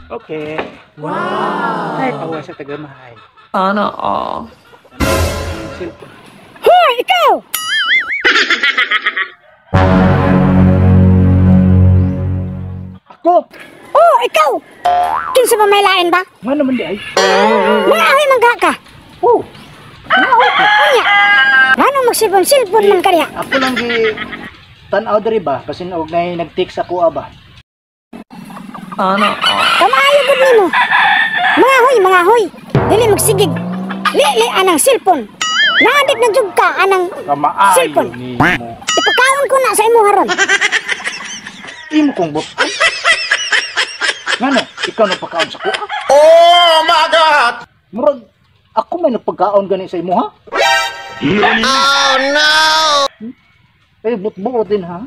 Okay. Wow. Ay, pawa sa tagamahay. Sana all. Hoy, ikaw! Ako? Oh, ikaw! Kinsa ba may lain ba? Nga naman di ay. Mga ahoy mangga ka. Oh. Nga ahoy ka. Unya. Ngano magsilbon-silbon man kaniya? Ako lang gi tan-aw diri ba basin og nay nag-text ako ba. Sana all. Kamaayo gud nimo. Mga hoy, mga hoy. Dili magsigig. Lili anang cellphone. Naadik na jud ka anang Kamaayo cellphone. nimo. Ipakaon ko na sa imo haron. Imo kong but. Ngano, ikaw nagpakaon sa kuha? Oh my God! Murag ako may nagpagkaon gani sa imo ha? Oh no! Eh, butbuot din ha?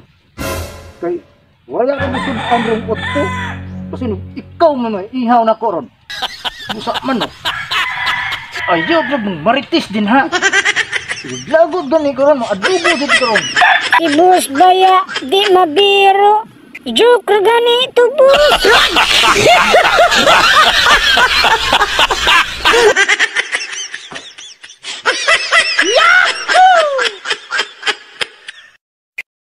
Kay wala ka masud-an rong utto. Kasi nung ikaw man may ihaw na ko ron. Busa man no. Ayaw, bro, mong maritis din ha. Lagot gani ko ron, adubo din ko ron. Ibus baya di mabiro. Joke ra gani tubos.